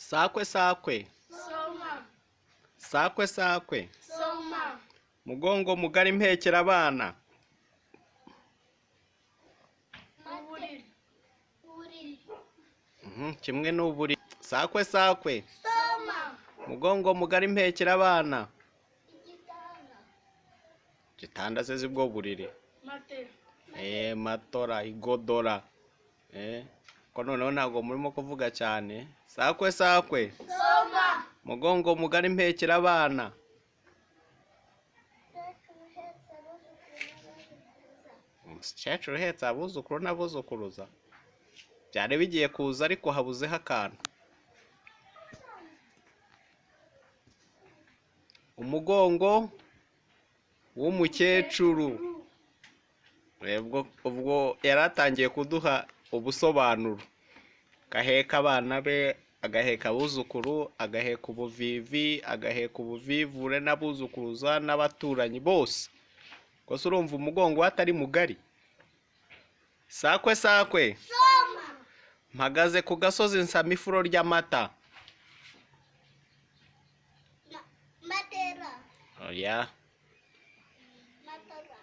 Sakwe sakwe. Soma. Sakwe sakwe. Soma. Mugongo mugari mpekera abana. Uburiri. Uburiri. Kimwe n'uburi. Sakwe sakwe. Soma. Mugongo mugari mpekera abana. Igitanda. Igitanda se si bwo buriri? Matera. Matora, igodora. Ko noneho ntabwo murimo kuvuga cyane. Sakwe sakwe. Soma. Mugongo mugari mpekera abana. Umukecuru uhetse abuzukuru n'abuzukuruza. Byari bigiye kuza ariko habuzeho akantu. Umugongo w'umukecuru. Ubwo yari atangiye kuduha ubusobanuro. Agaheka abana be, agaheka abuzukuru, agaheka ubuvivi, agaheka ubuvivure n'abuzukuruza n'abaturanyi bose. Gusa urumva umugongo we atari mugari. Sakwe sakwe. Soma. Mpagaze ku gasozi nsama ifuro ry'amata. Matera. Oya, Matora.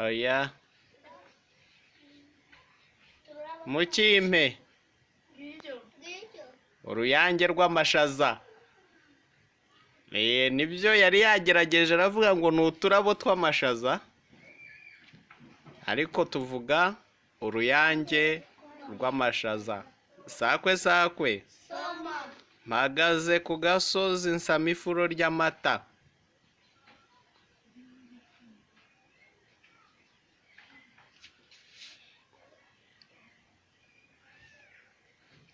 oya. Mukimpe. Uruyange rw'amashaza. Nibyo yari yagerageje aravuga ngo ni uturabo tw'amashaza, ariko tuvuga uruyange rw'amashaza. Sakwe sakwe. Soma. Mpagaze ku gasozi nsama ifuro ry'amata.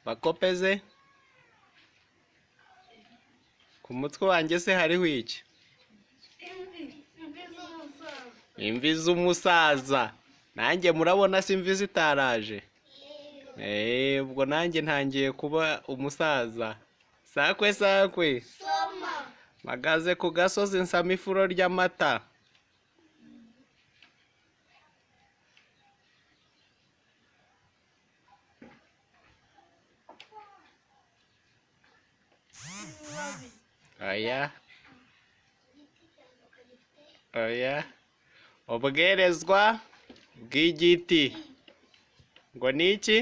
Bakopeze. Ku mutwe wanjye se hariho iki? Imvi. Imvi z'umusaza. Imvi z'umusaza. Nanjye murabona si imvi zitaraje? Ubwo nanjye ntangiye kuba umusaza. Sakwe sakwe. Soma. Mpagaze ku gasozi nsama ifuro ry'amata. Ibibabi. Oya. Oya. Ubwerezwa bw'igiti. Ngo ni iki?